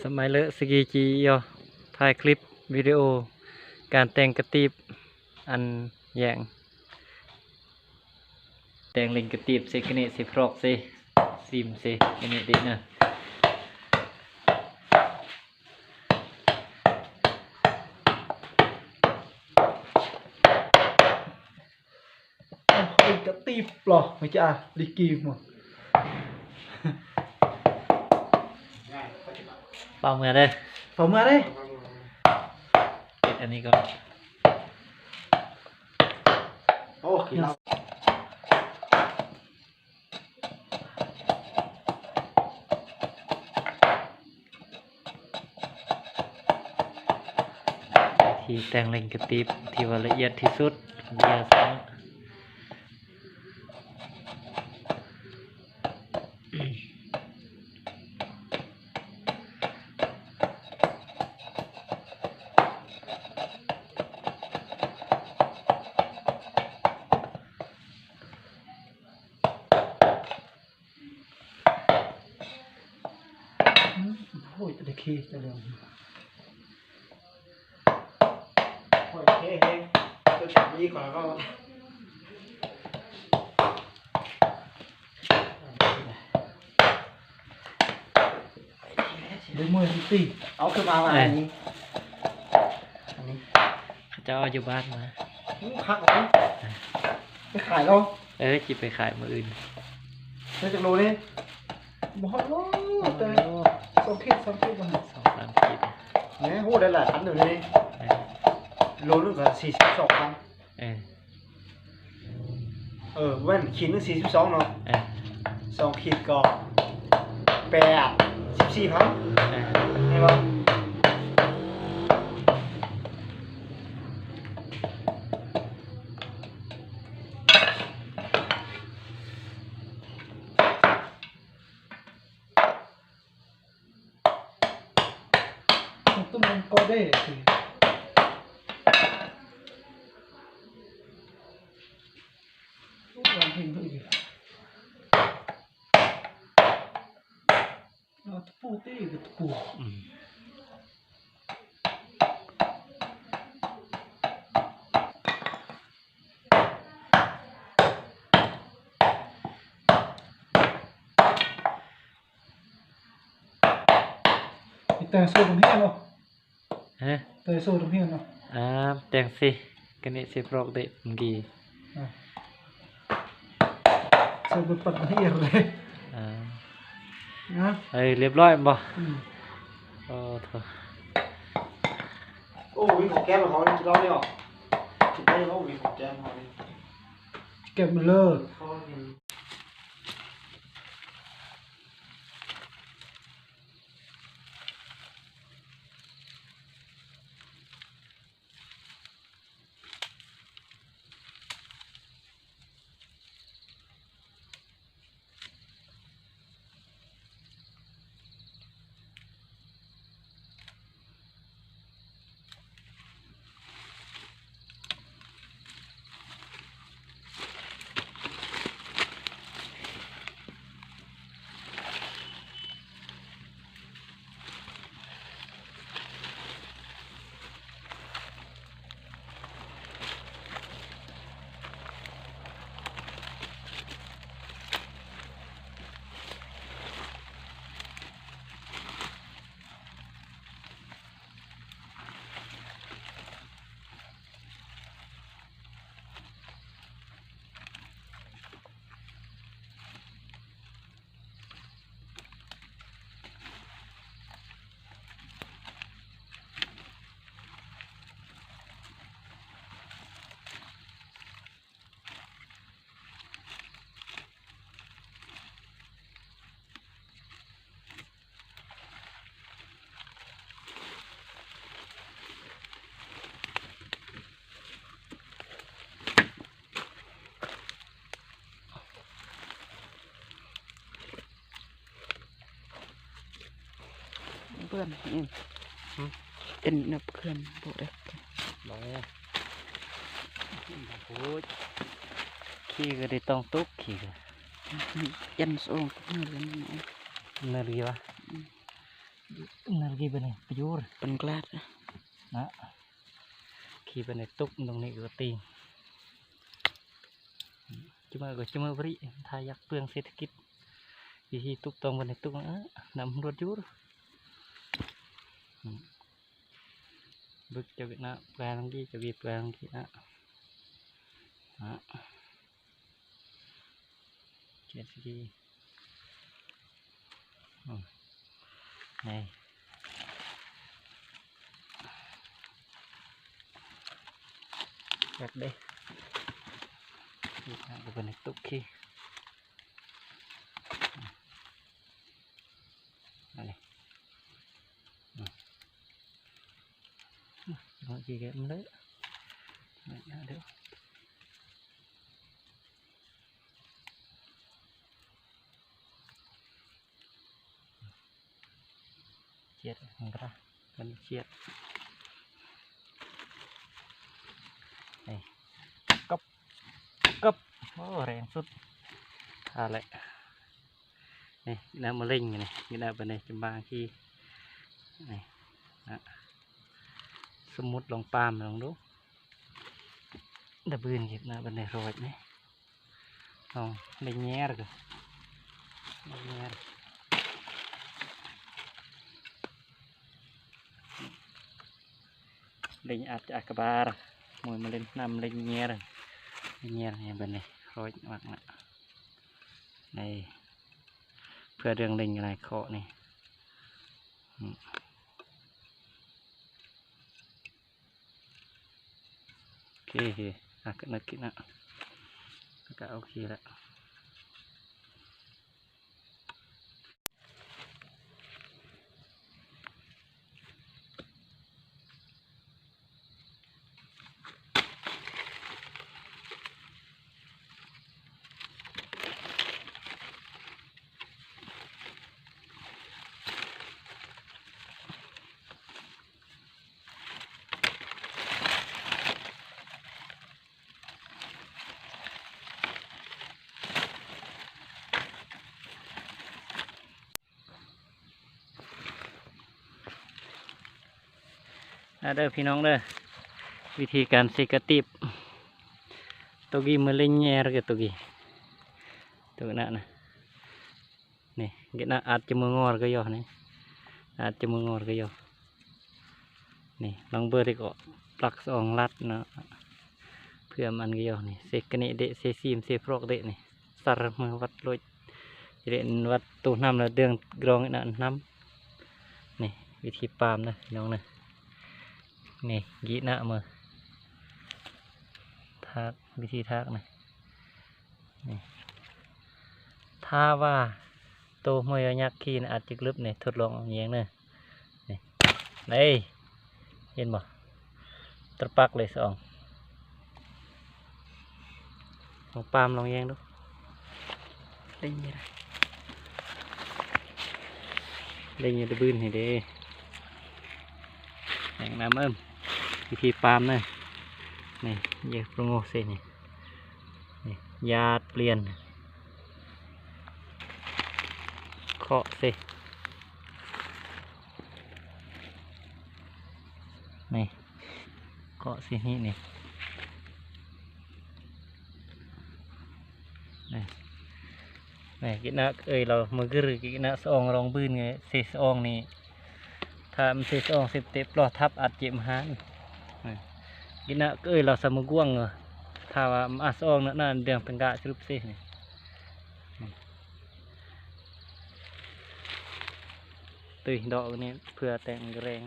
ສະໄໝເລີສະກີຈີ ຍໍ ຖ່າຍຄລິບວິດີໂອການແຕ່ງກະຕີບ ອັນແຍງ ແຕ່ງເລັ່ງກະຕີບເຊກະເນເຊຟຣອກເຊ ຊີມເຊກະເນເດນະ. ເປັນກະຕີບຫຼໍ ເມື່ອກີ້ ລິກີມ ເຝົ້າເມືອເດີ ເຝົ້າເມືອເດີ ເຮັດອັນນີ້ກ່ອນ. ໂອ້ ກິນເຫຼົ້າ. ທີ່ແຕ່ງເລັ່ງກະຕີບທີ່ວ່າລະອຽດທີ່ສຸດ ເບຍຊະ. ໂອ້ຍ ຕະເຄ ຕະເຫຼືອງ ໂອ້ຍ ເຄ ເຄ ຕົວຈັບມີກວ່າເຮົາ. ເດ້ ເມື່ອຍຕິ ເອົາຂຶ້ນມາວ່າ ເອີ ອັນນີ້ ອັນນີ້ ເຂົາເຈົ້າເອົາຢູ່ບ້ານມາ. ໂອ້ ຄັກເລີຍ ໄປຂາຍເນາະ. ເອີ ຊິໄປຂາຍມື້ອື່ນ. ໄດ້ຈັກໂລນີ້? ບໍ່ຮອດໂລ ແຕ່ ໂອ້ ສອງຂີດ ສາມຂີດບໍ່ ສອງສາມຂີດ. ແໝ ໂອ້ ໄດ້ຫຼາຍພັນຢູ່ນີ້. ເອີ ໂລໜຶ່ງກໍສີ່ສິບສອງພັນ. ເອີ ເອີ ແມ່ນຂີດໜຶ່ງສີ່ສິບສອງເນາະ. ເອີ ສອງຂີດກໍແປດສິບສີ່ພັນ. ເອີ ແມ່ນບໍ່? ຕະປູຕີ ຕະປູ. ອືມ ແຕ່ງໂຊດຳເຮຍເນາະ. ຮະ? ແຕ່ງໂຊດຳເຮຍເນາະ. ອ່າ ແຕ່ງຊິ ກະເນຊິບລັອກເດະມື້ກີ້. ອ່າ ໃສ່ເບິດປັດເຮຍເລີຍ. ອ່າ ນະ ເອີ ລຽບຮ້ອຍແມ່ນບໍ່? ອືມ ໂອ້ໂທ້. ໂອ້ ມີຂອງແກ້ມເຮົາກິນເຫຼົ້ານີ້ອອກ ກິນໄດ້ບໍ່? ມີຂອງແກ້ມເຮົານີ້ ແກ້ມເລີຍ. ເບື່ອນ ອືມ ເປັນແນວເຄື່ອນບໍ່ໄດ້ ບໍ່ ໂອ້ຍ ຂີ້ກໍໄດ້ຕ້ອງຕົກ ຂີ້ກໍ ຢັນສອງ ເນີ ເນີ ເນີ ອືມ. Nalgi bane pajur. Pengklat. Nah. Khi bane tuk dong ni ko ting. Cuma ko cuma beri tha yak pương ເສດຖະກິດ. ວິທີຕຸກຕ້ອງເພິ່ນໃຫ້ຕຸກ ນຳຮວດຢູ່. ບຶກຈະເວນະແປງກີຈະເວແປງກີນະ. ອາ ເຈັດສີ່. ອືມ ນີ້ ແບບເດ້ ນີ້ນະ ເພິ່ນໃຫ້ຕຸກຄີ. ອັນນີ້ ອືມ ເມື່ອກີ້ກໍມັນເລີະ ເດີ. ເຈັດ ມັນກະ ມັນເຈັດ ນີ້ ກັບ ກັບ ໂອ້ ແຮງສຸດ ເອົາແຫຼະ. ນີ້ ກິນນ້ຳມະເລັງນີ້ ກິນນ້ຳປານນີ້ຈະບາງທີ່ ນີ້ນະ. ສົມມຸດລອງປາມລອງດູ ດະບືນກິນນ້ຳປານນີ້ໂຣຍນີ້. ອໍ ເລັງແຍຣ ເລັງແຍຣ ເລັງອັດຈະອັດກະບາຣ ມວຍມາເລັງນ້ຳເລັງແຍຣ ເລັງແຍຣ ເຫັນບໍ່ນີ້ ໂຣຍມັກນະ ນີ້ ເພື່ອເລື່ອງເລັງນາຍເຄາະນີ້. ອືມ ໂອເຄ ໂອເຄ ອາ ກະນັກກິນນະ ກະໂອເຄລະ. ມາເດີພີ່ນ້ອງເດີ ວິທີການເຊກະຕິບ ໂຕກີເມີເລັງແຍຣ ໂຕກີ ໂຕນັ້ນນະ. ນີ້ ກິນນະ ອາດຈະມືງອລກະຢໍນີ້ ອາດຈະມືງອລກະຢໍນີ້ ລອງເບິ່ງດີກວ່າ ປັກສອງລັດເນາະ ເພື່ອມັນກະຢໍນີ້ ເຊກະນິເດ ເຊຊີມ ເຊຟຣອກເດນີ້ ສັດມືວັດໂລດ ຈະໄດ້ວັດໂຕນ້ຳລະເດືອງກຣອງອີກນະ ນ້ຳ. ນີ້ ວິທີປາມເດີພີ່ນ້ອງເດີ ນີ້ ກິນນະ ມືທາກ ວິທີທາກນະ. ນີ້ ຖ້າວ່າໂຕເມີຍຍັກຂີ້ນະ ອາດຈະລຶບນີ້ ທົດລອງເອົາແຍງເດີ ນີ້ ເອີຍ ເຫັນບໍ່ ຕະປັກເລີຍສອງ ລອງປາມລອງແຍງດູ ເລັງຢູ່ ເລັງຢູ່ດະບືນນີ້ເດ້ ແຍງນຳເອີ ວິທີປາມເດີ ນີ້ ເຢປະໂງເຊນີ້ ນີ້ ຢາດປ່ຽນ ເຄາະເຊ ນີ້ ເຄາະເຊນີ້ ນີ້ ນີ້ ກິນນະເອີຍ ລາວມາກຶກ ກິນນະສະອອງລອງບືນໄງ ເຊສະອອງນີ້ ຖ້າມັນເຊສະອອງ ເຊເຕະປລໍທັບ ອາດເຈັບມະຫານ ກິນນະເອີຍ ລາວສະມາກວງ ຖ້າວ່າມັນອາສະອອງນະ ນານເດືອງຕັງກະສະຫຼຸບເຊນີ້ ຕຸ້ຍດອກນີ້ ເພື່ອແຕ່ງແຮງ.